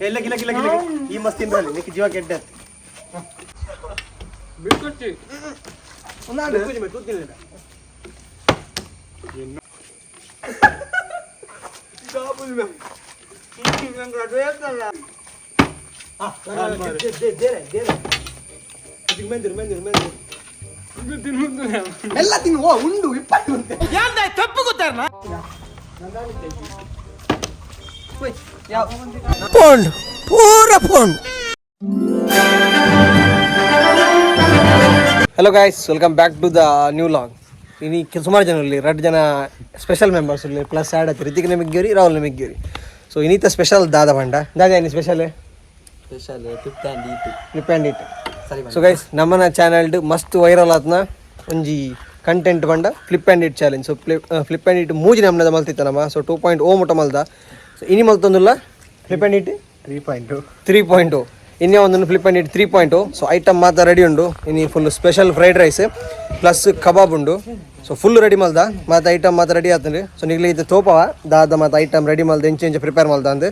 ಎಲ್ಲ ಗಿಲ ಗಿಲ ಗಿಲ ಈ ಮಸ್ತ್ ತಿಂದ್ರಲ್ಲಿ ನಿಕ್ ಜೀವ ಕೆಟ್ಟ. ಬಿಸ್ಕುಟ್ಟಿ. ಎಲ್ಲ ತಿನ್ನುವ ಉಂಡು ಇಪ್ಪತ್ತು. ಪೋಂಡ್ ಪೂರ ಪೋಂಡ್. Hello guys, welcome back to the new vlog. ಇನಿ ಸುಮಾರು ಜನ ಇಲ್ಲಿ, ಎರಡು ಜನ ಸ್ಪೆಷಲ್ ಮೆಂಬರ್ಸ್ ಇಲ್ಲಿ ಪ್ಲಸ್ ಆ್ಯಡ್ ಆಯ್ತು. ರಿತಿಕ್ ನಮಿಗ್ಗೇರಿ, ರಾಹುಲ್ ನಮಿಗ್ಗೇರಿ. ಸೊ ಇನ್ನಿತ ಸ್ಪೆಷಲ್ ದಾದ ಬಂಡ ದಾದ ಏನು special? Special flip and eat. Flip and eat. So guys, ನಮ್ಮನ ಚಾನಲ್ಡ್ ಮಸ್ತ್ ವೈರಲ್ ಆತ್ನ ಒಂಜಿ ಕಂಟೆಂಟ್ ಬಂಡ flip and eat challenge. So flip and eat ಮೂಜಿ ನಮ್ಮನದ ಮಲ್ತಿತ್ತ ನಮ್ಮ. ಸೊ 2.0 ಮುಟ್ಟ ಮಲ್ದ. ಸೊ ಇನಿ ಮಲ್ತೊಂದುಲ್ಲ ಫ್ಲಿಪ್ ಆ್ಯಂಡ್ ಈಟ್ 3.2. 3.0. ಇನ್ನೇ ಒಂದೊಂದು flip and eat 3.0. So item ಮಾತ್ರ ರೆಡಿ ಉಂಡು. ಇನಿ full special fried rice plus kebab ಉಂಡು. ಸೊ ಫುಲ್ ರೆಡಿ ಮಲ್ದ ಮತ್ತು ಐಟಮ್ ಮಾತ್ರ ರೆಡಿ ಆತಂದ್ರೆ. ಸೊ ನಿಗ್ಲಿ ಇದು ತೋಪವ ದಾದ ಮತ್ತು ಐಟಮ್ ರೆಡಿ ಮಲ್ದ, ಇಂಚೆ ಇಂಚೆ ಪ್ರಿಪೇರ್ ಮಲ್ದ ಅಂದ್.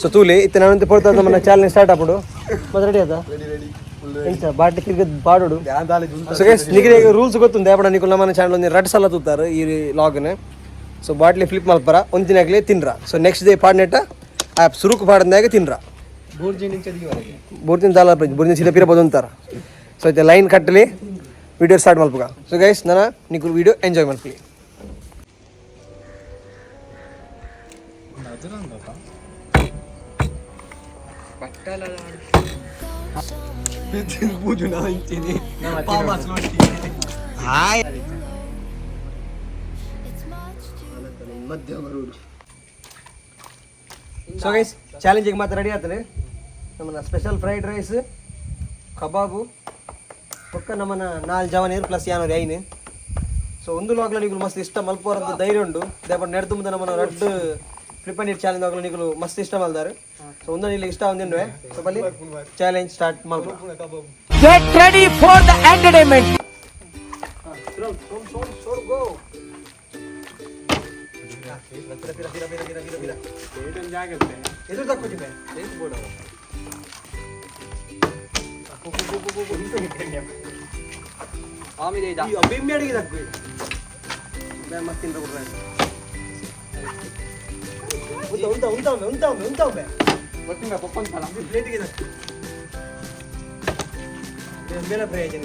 ಸೊ ತೂಲಿ ಇತ್ತೆ ನಾನು ಪೊರ್ತು ನಮ್ಮ ಚಾಲೆಂಜ್ ಸ್ಟಾರ್ಟ್ ಆಪುಡು. ಮತ್ತೆ ರೆಡಿ ಆತ ಎಂಚ ಬಾಟ್ಲಿ ತಿರ್ಗದ್ ಬಾಡೋಡು. ಸೊ ಗೈಸ್, ನಿಗ್ಲಿ ರೂಲ್ಸ್ ಗೊತ್ತುಂದೆ ಅಪ್ಪಡ. ನಿಕುಲ್ ನಮ್ಮನ ಚಾನಲ್ ಒಂದು ಎರಡು ಸಲ ತೂತಾರೆ ಈ ಲಾಗ್ನ. ಸೊ ಬಾಟ್ಲಿ ಫ್ಲಿಪ್ ಮಲ್ಪರ, ಒಂದು ದಿನ ತಿನ್ರ. ಸೊ ನೆಕ್ಸ್ಟ್ ಡೇ ಪಾಡ್ನೆಟ್ಟ ಆ ಸುರುಕು ಪಾಡಂದಾಗ ತಿನ್ರ. ಬೂರ್ತಿನ ದಾಲ ಬೂರ್ಜಿನ ಸೀದಾ ಪಿರ ಬದೊಂತಾರ. ಸೊ అయితే ಲೈನ್ ಕಟ್ಟಲಿ, ವಿಡಿಯೋ ಸ್ಟಾರ್ಟ್ ಮಲ್ಪುಗ. ಸೊ ಗೈಸ್, ನನ್ನ ನಿಕುಲ್ ವಿಡಿಯೋ ಎಂಜಾಯ್ ಮಲ್ಪಲಿ. ಸೊ ಗೈಸ್, ಚಾಲೆಂಜಿಗೆ ಮಾತ್ರ ರೆಡಿ ಆಗ್ತದೆ. ನಮ್ಮನ್ನ ಸ್ಪೆಷಲ್ ಫ್ರೈಡ್ ರೈಸ್, ಕಬಾಬು, ಪಕ್ಕ ನಮ್ಮನ್ನ ನಾಲ್ ಜವನೀರು ಪ್ಲಸ್ ಯಾನೂರು ಐನು. ಸೊ ಒಂದು ಲಾಗ್ಲ ನಿಗುಲು ಮಸ್ತ್ ಇಷ್ಟ ಮಲ್ಪೋರಂತ ಧೈರ್ಯ ಉಂಡು. ದೇಪ ನೆಡ್ದು ಮುಂದೆ ನಮ್ಮನ್ನ ರಡ್ಡು ಫ್ಲಿಪ್ ಅಂಡ್ ಚಾಲೆಂಜ್ ಆಗಲು ನಿಗುಲು ಮಸ್ತ್ ಇಷ್ಟ ಮಲ್ದಾರು. ಸೊ ಒಂದು ಇಲ್ಲಿ ಇಷ್ಟ ಒಂದಿನ್ವೆ. ಸೊ ಬಲ್ಲಿ ಚಾಲೆಂಜ್ ಸ್ಟಾರ್ಟ್ ಮಲ್ಪ. Get ready for the entertainment. ಜಾಗ್ರತೆ. ಎದುರು ತಕ್ಕೋಜಿ ಬೇ. ಬಿಂಬಿ ಅಡಿಗೆ ತಕ್ಕು ಮಸ್ತ್ ತಿಂದ್ರೆ ಕೊಡ್ರೆ. ಉಂತ ಉಂತ ಉಂತ ಉಂತ ಉಂತ ಉಂತ. ಗೊತ್ತಿಲ್ಲ ಪಪ್ಪಂತಲ್ಲ. ಪ್ಲೇಟಿಗೆ ತಕ್ಕು ಮೇಲೆ ಪ್ರಯೋಜನ.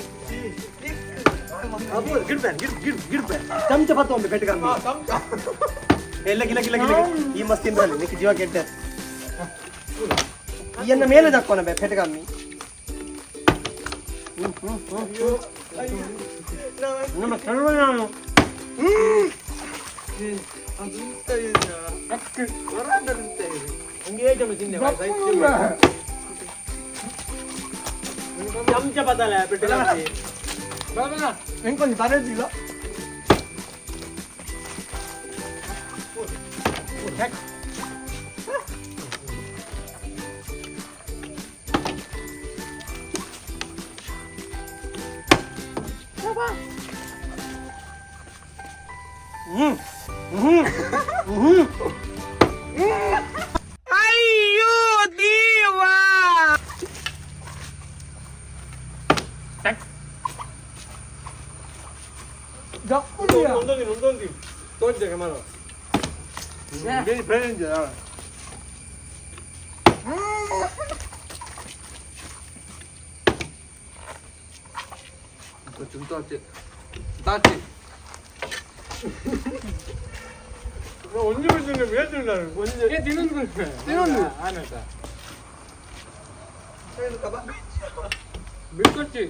ಗಿಡ್ ಗಿಡ್ ಗಿಡ್ ಗಿಡ್ ಚಮಚ ಪತ್ತ ಒಂದು ಪೆಟ್ಟು ಕಮ್ಮಿ. ಎಲ್ಲ ಗಿಲ ಗಿಲ ಗಿಲ ಈ ಮಸ್ತ್ ತಿಂದ್ರಲ್ಲಿ ನಿಕ್ ಜೀವ ಕೆಟ್ಟ. ಎನ್ನ ಮೇಲೆ ತಕ್ಕೋನ ಬೆ ಪೆಟ್ಟು ಕಮ್ಮಿ. ನಮ್ಮ ಕಣ್ಣು ಹಂಗೆ ಜನ ತಿಂದೆ. ಚಮಚ ಪತ್ತಲ್ಲ ಪೆಟ್ಟು ಕಮ್ಮಿ. ಇಂಕೊಂದು ತರದಿಲ್ಲ. ಬಿಸ್ಕುಟ್ಟಿ.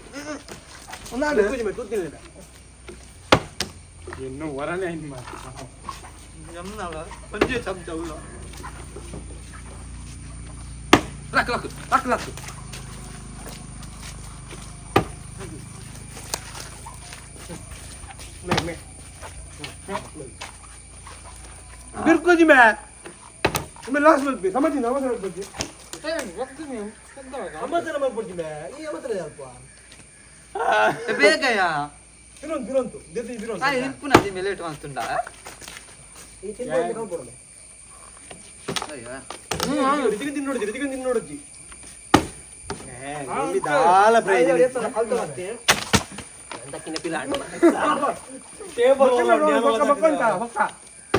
ಇನ್ನು ಹೊರನೇ lock lock lock lock. ಬಿರ್ಕೋಜಿ May ಒಮ್ಮೆ ಲಾಸ್ಟ್ ಮಲ್ಪಿ ಸಮಜಿ ನಮಸ್ಕಾರ ಮಲ್ಪಿ ಅಮ್ಮತನ ಮಲ್ಪೊಡ್ಡಿ ಮೇ ಈ ಅಮ್ಮತನ ಅಲ್ಪ. ಬೇಗಯ. ಬಿರೊಂತು ಬಿರೊಂತು ದೇತಿ ಬಿರೊಂತು. ಆ ಇಪ್ಪುನ ಮೇಲೆ ಇಟ್ಟು ಅಂತುಂಡ. ಈ ತಿಂದು ಕಲ್ಪೊಡಲೆ. ದಾಲ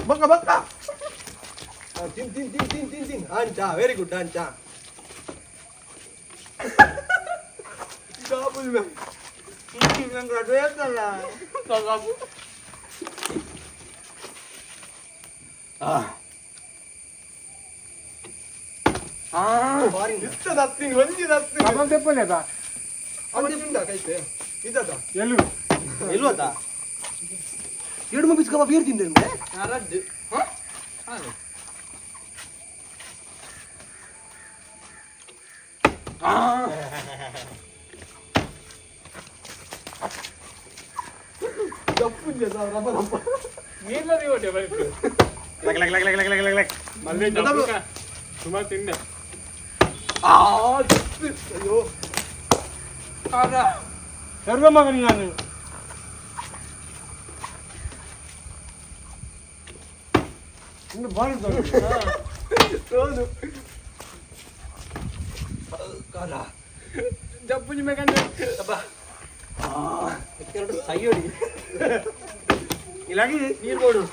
ಬೊಕ್ಕ ಬೊಕ್ಕ. ತಿನ್ ತಿನ್ ತಿನ್ ತಿನ್ ತಿನ್ ತಿನ್. ಅಂಚ, ವೆರಿ ಗುಡ್ ಅಂಚ. ಎಲ್ವತ್ತಾ ಎರಡು ಮುಗಿಸ್ ಕಬಾಬ್ ಏರ್ ತಿಂದೆ. ಸುಮಾರು ತಿಂದೆ. ಅಯ್ಯೋ. ಸರ್ವ ಮಗನಿ ನಾನು. ಜಪ್ಪುಜಿ ಮೇಕಂದ್ರೆ. ಸೈಯೋಡಿ ಇಲ್ಲಾಗಿ ನೀರು ಕೊಡು.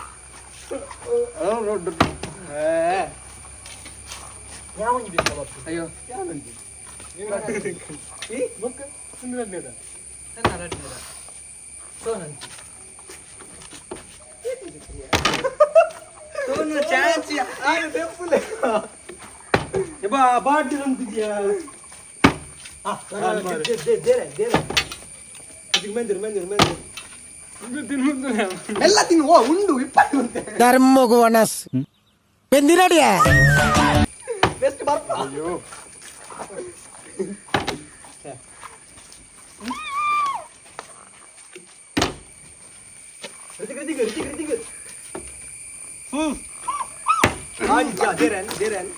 ಅಯ್ಯೋ. ಎಲ್ಲ ತಿನ್ನು ಓ ಉಂಡು ಇಪ್ಪತ್ತು. ಧರ್ಮಗು ವನಸ್ ಬೆಂದಿನಡಿಯ. ಬೆಸ್ಟ್ ಬರ್ಪ. ಋತಿಕ್ ಋತಿಕ್ ಋತಿಕ್ ಋತಿಕ್ ಅಂಚ ದೇರನ್ ದೇರನ್.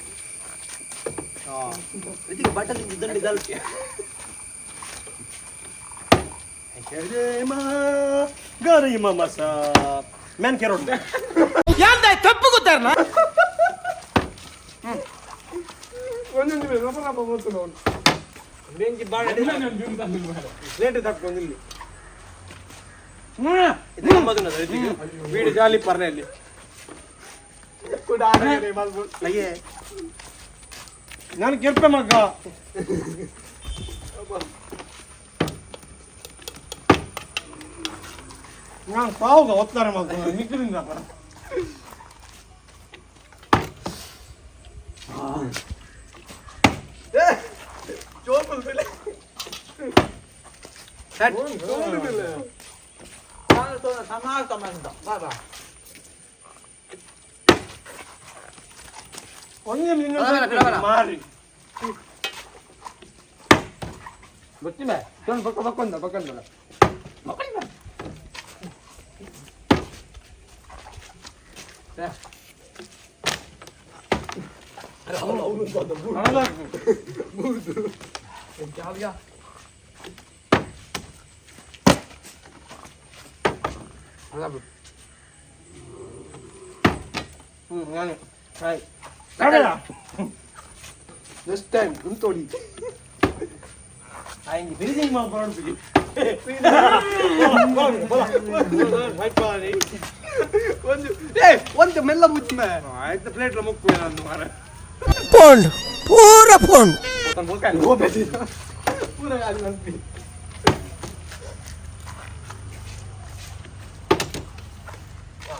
ಋತಿಕ್ ಬಟನ್ ದಂಡಿ ದಲ್ಕೆ ಮ್ಯಾನ್ ಕೆರೋಡ್. ಯಾಂದ ತಪ್ಪು ಗೊತ್ತಾರನ. ಒಂದೊಂದು ರಪ ರಪ ಗೊತ್ತು. ಬೆಂಕಿ ಬಾಳ. ಪ್ಲೇಟ್ ತಕ್ಕೊಂದಿಲ್ಲಿ. ಇದು ಮಗನ ಋತಿಕ್. ವೀಡಿ ಜಾಲಿ ಪರ್ನೆ ಅಲ್ಲಿ. ಅಯ್ಯೇ. ನಾನು ಕೆರ್ಪೆ ಮಗ್ಗ. ನಾನು ಪಾವುಗ ಒತ್ತಾರೆ ಮಗ್ಗ ನಿಕ್ಕದಿಂದ. ಒಂದೇ ನಿನ್ನ ಮಾರಿ. ಗೊತ್ತಿಲ್ಲ. ಬೊಕ್ಕ ಬಕ್ಕೊಂದ ಬಕ್ಕೊಂದ. ನಾನು ನೆಕ್ಸ್ಟ್ ಟೈಮ್ ಕುಂತೋಡಿ. ಫಿನಿಶಿಂಗ್ ಮಾಡ್ಕೊಂಡು. ಒಂದು ಏ ಒಂದು ಮೆಲ್ಲ ಮುಚ್ಚ. ಆಯ್ತು, ಪ್ಲೇಟ್ ಮುಕ್ಕು ನಾನು ಮಾರ. ಪೋಂಡ್ ಪೂರ ಪೋಂಡ್. ಪೂರ ಅಲ್ಲಿ.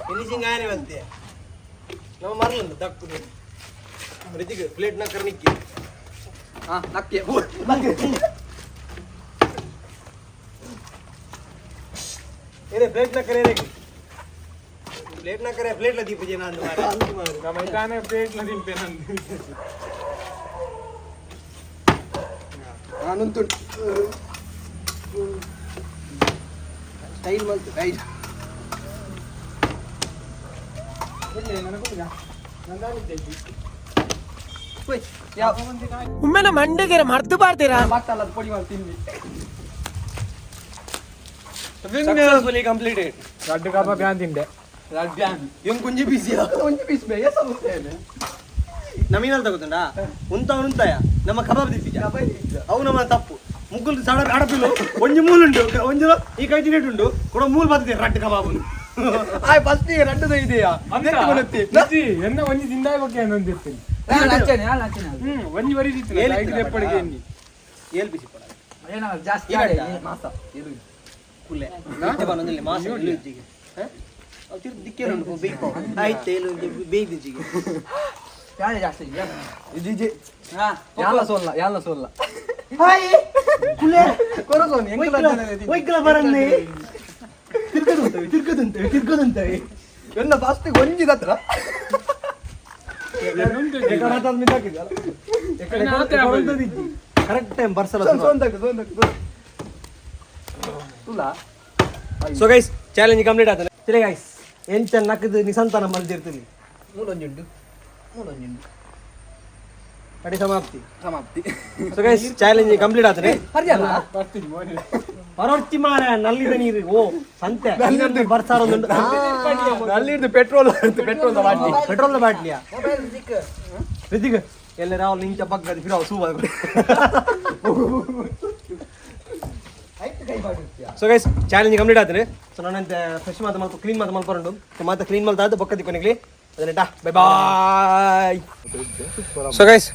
ಫಿನಿಶಿಂಗ್ ಆನೆ ಬಂತೆ ನಮ್ಮ ಮರಲಂದು ದಕ್ಕು. ರಿತಿಕ್ ಪ್ಲೇಟ್ ನಕ್ಕರ್ ನಿಕ್ಕಿ. ಹಾ ನಕ್ಕೆ. ಏನೇ ಪ್ಲೇಟ್ ನಕ್ಕರ್, ಏನೇ ಪ್ಲೇಟ್ ನಕ್ಕರೆ, ಪ್ಲೇಟ್ ದೀಪ ಜನ ಅಂದು ಮಾರೆ. ನಮ್ಮ ಇದ್ದಾನೆ ಪ್ಲೇಟ್ ತಿಂಪೆ ನಂದು. ನಾನಂತೂ ಸ್ಟೈಲ್ ಬಂತು ರೈಟ್. ಒಮ್ಮೆನ ಮಂಡೆಗೆರ ಮರ್ದು ಬಾರ್ತೀರಾ. ಪೊಡಿ ಮಾಡಿ ತಿಂದಿ. Successfully completed. ರಡ್ಡು ಕಬಾಬ್ ಯಾನ್ ತಿಂದೆ, ರಡ್ಡು ಯಾನ್. ಎಂ ಕುಂಜಿ ಪೀಸ್, ಒಂಜಿ ಪೀಸ್ ಬೇ. ಎಸ್. ನಮೀನಲ್ ತಗೋತುಂಡಾ ಉಂತ ಉಂತಾಯ ನಮ್ಮ ಕಬಾಬ್ ದಿತ್ತಿಜ ಅವು ನಮ್ಮ ತಪ್ಪು ಮುಗ್ಗುಲ್ ಸಡ ಅಡಪಿಲು ಒಂಜಿ ಮೂಲುಂಡು ಒಂಜಿ ಈ ಕೈ ತಿನ್ನಿಟ್ಟುಂಡು ಕೂಡ ಮೂಲು ಬರ್ತದೆ ರಡ್ಡು ಕಬಾಬ್. ಆಯ್ ಫಸ್ಟ್ ರಡ್ಡು ಇದೆಯಾ? ಇಜ್ಜಿ, ಎನ್ನ ಒಂಜಿ ತಿಂದಾಯ ಬಗ್ಗೆ ಏನೊಂದು ಇರ್ತೀನಿ. ಒಂಜಿ ವರಿ ದಿತ್ತಿನ ಐದು ಎಪ್ಪಡಿಗೆ ಎಣ್ಣಿ. ಏಲ್ ಬಿಸಿ ಪಡ. ಜಾಸ್ತಿ. ಕುಲ್ಲೆ ಇತ್ತೆ ಬನ್ನೊಂದಿಲ್ಲ ಮಾಸ ಇಜ್ಜಿಗೆ ಅವು ತಿರ್ದು ದಿಕ್ಕೇರುಂಡು ಬೇಯ್ಪಾವು ಆಯ್ತು ಏಲು ಬೇಯ್ದಿಜ್ಜಿಗೆ. ಜಾಸ್ತಿ. ಯಾಲ ಸೋಲ್ಲ, ಯಾಲ ಸೋಲ್ಲ. ಹಾಯ್ ಕುಲ್ಲೆ. ಕೊರಸೋನ್. ಒಯ್ಕಲ ಬರನ್ನೇ ತಿರ್ಗದುಂತವೆ ತಿರ್ಗದುಂತವೆ ತಿರ್ಗದುಂತವೆ. ಎಲ್ಲ ಫಸ್ಟ್ ಒಂಜಿ ಹತ್ರ. ಕರೆಕ್ಟ್ ಟೈಮ್ ಬರ್ಸಲ್ಲ. ತುಲಾ. So guys, challenge complete ಆತನೆ. ಸರಿ ಗೈಸ್, ಎಂಚ ನಕ್ಕದು ನಿಸಂತಾನ ಮಲ್ದಿರ್ತೀನಿ. ಮೂಲೊಂಜುಂಡು, ಮೂಲೊಂಜುಂಡು. ಅಡಿ ಸಮಾಪ್ತಿ. ಸಮಾಪ್ತಿ. ಸೊ ಗೈಸ್, ಚಾಲೆಂಜ್ ಕಂಪ್ಲೀಟ್ ಆತನೆ. ಹರಿಯಲ್ಲ. ಬರ್ತೀನಿ ಮೋನೆ. ಪರೊರ್ಚಿ ಮಾರ ನಲ್ಲಿದ ನೀರು ಓ ಸಂತೆ ಬರ್ಸಾರೊಂದುಂಡು. ನಲ್ಲಿರ್ದು ಪೆಟ್ರೋಲ್, ಪೆಟ್ರೋಲ್ ಬಾಟ್ಲಿ. ಪೆಟ್ರೋಲ್ ಬಾಟ್ಲಿಯಾ? ರಿತಿಕ್ ಎಲ್ಲ ರಾವ್ ನಿಂಚ ಪಕ್ಕದ ಫಿರಾವ್ ಸೂ. ಸೊ ಗೈಸ್, ಚಾಲೆಂಜ್ ಕಂಪ್ಲೀಟ್ ಆತನೆ. ಸೊ ನಾನಂತೆ ಫ್ರೆಶ್ ಮಾತ ಮಲ್ಪ ಕ್ಲೀನ್ ಮಾತ ಮಲ್ಪರುಂಡು. ಸೊ ಮಾತ ಕ್ಲೀನ್ ಮಲ್ತ ಆದ ಬೊಕ್ಕ ದಿಕ್ಕೊನಿಗ್ಲಿ ಅದನ್ನ. Bye bye. So guys,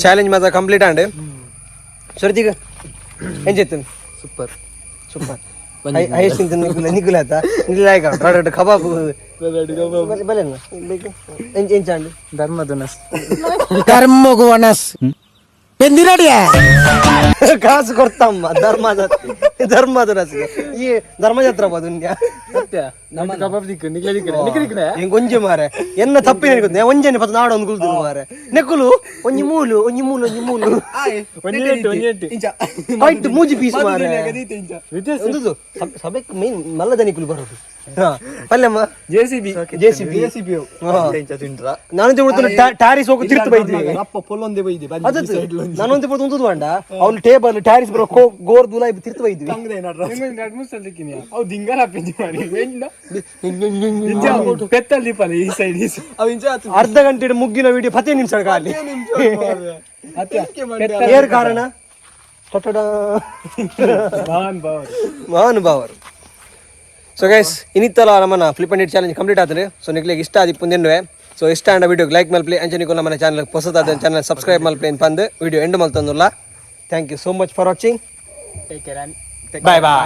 challenge ಮಾತ ಕಂಪ್ಲೀಟ್ ಆಂಡ್. ಸೊ ರಿತಿಕ್, ಎಂಚೆತ್ತು? ಸೂಪರ್. ಸೂಪರ್. ಹೈಯೆಸ್ಟ್ ಇಂತ ನಿಕುಲ ನಿಕುಲ ಆತ ನಿಲ್ಲ ಆಯ್ಕ ರಡ್ ಕಬಾಬ್ ಬಲೆ ಎಂಚ ಎಂಚಾಂಡ್. ಧರ್ಮದುನಸ್. ಧರ್ಮಗು ವನಸ್ ಬೆಂದಿನಡಿಯ. ಕಾಸು ಕೊಡ್ತಮ್ಮ ಧರ್ಮದ ಧರ್ಮದ ರಸಿಗೆ ಈ ಧರ್ಮಜಾತ್ರ ದುನ್ಯಾ. ಸತ್ಯ ನಮ್ಮ ಕಬಾಬ್ ದಿಕ್ಕು ನಿಕ್ಲೆ ದಿಕ್ಕು ನಿಕ್ಲೆ ದಿಕ್ಕು. ಎಂಕ್ ಒಂಜಿ ಮಾರೆ ಎನ್ನ ತಪ್ಪಿನ ಗೊತ್ತ ಒಂಜನೆ ಪತ್ತ ನಾಡ ಒಂದು ಕುಲ್ದು ಮಾರೆ ನೆಕ್ಕುಲು ಒಂಜಿ ಮೂಲು ಒಂಜಿ ಮೂಲು ಒಂಜಿ ಮೂಲು. ಒಂಜಿ ಎಂಟು ಒಂಜಿ ಎಂಟು. ಆಯ್ತು, ಮೂಜಿ ಪೀಸ್ ಮಾರೆ. ಒಂದುದು ಸಬೆಕ್ ಮೇನ್ ಮಲ್ಲದ ನಿಕುಲು ಬರೋದು. ಹಾ ಪಲ್ಯಮ್ಮ. ಜೆಸಿಬಿ. ಜೆಸಿಬಿ. ನಾನು ಟ್ಯಾರಿಸ್ ಹೋಗಿ ತಿರ್ತು ಬೈದ್ವಿ. ಅಪ್ಪ ಪೊಲ್ಲೊಂದೇ ಬೈದೆ. ಅದು ನಾನೊಂದು ಪುರ್ತು ಉಂಟು ಅಂಡ ಅವ್ನು ಟೇಬಲ್ ಟ್ಯಾರಿಸ್ ಬರೋ ಕೋ ಗೋರ್ ದುಲಾಯಿ ತಿರ್ತು ಬೈದ್ವಿ. ಎರಡು ಮೂರು ಸಲ ದಿಕ್ಕಿನಿ ಅವು ದಿಂಗರ ಪಿಂಜಿ ಮಾಡಿ ಎಂಡ ಪೆತ್ತಲ್ ದೀಪಲ್ಲ ಈ ಸೈಡ್ ಈ ಸೈಡ್. ಅವು ಇಂಚ ಆತು. ಅರ್ಧ ಗಂಟೆ ಮುಗ್ಗಿನ ವಿಡಿಯೋ ಪತ್ತೆ ನಿಮಿಷ ಖಾಲಿ. ಪೆತ್ತಲ್. ಏರ್ ಕಾರಣ ಟಟಡ. ಬಾನ್ ಬಾವರ್. ಮಹಾನುಭಾವರು. ಸೊ ಗೈಸ್, ಇನ್ನಿತ್ತಲ ನಮ್ಮನ್ನ ಫ್ಲಿಪ್ ಅಂಡ್ ಚಾಲೆಂಜ್ ಕಂಪ್ಲೀಟ್ ಆತದೆ. ಸೊ ನಿಕ್ಲೆಗ್ ಇಷ್ಟ ಆದಿ ಪುಂದೆನ್ನುವೆ. ಸೊ ಇಷ್ಟ ಆಂಡ ವಿಡಿಯೋ ಲೈಕ್ ಮಲ್ಪ್ಲೆ, ಅಂಚೆ ನಿಕುಲ್ ನಮ್ಮ ಚಾನಲ್ ಹೊಸದಾದ ಚಾನಲ್ ಸಬ್ಸ್ಕ್ರೈಬ್ ಮಲ್ಪ್ಲೆ ಪಂದ್ ವಿಡಿಯೋ ಎಂಡ್ ಮಲ್ತಂದುಲ್ಲ. Thank you so much for watching. Take care and bye bye.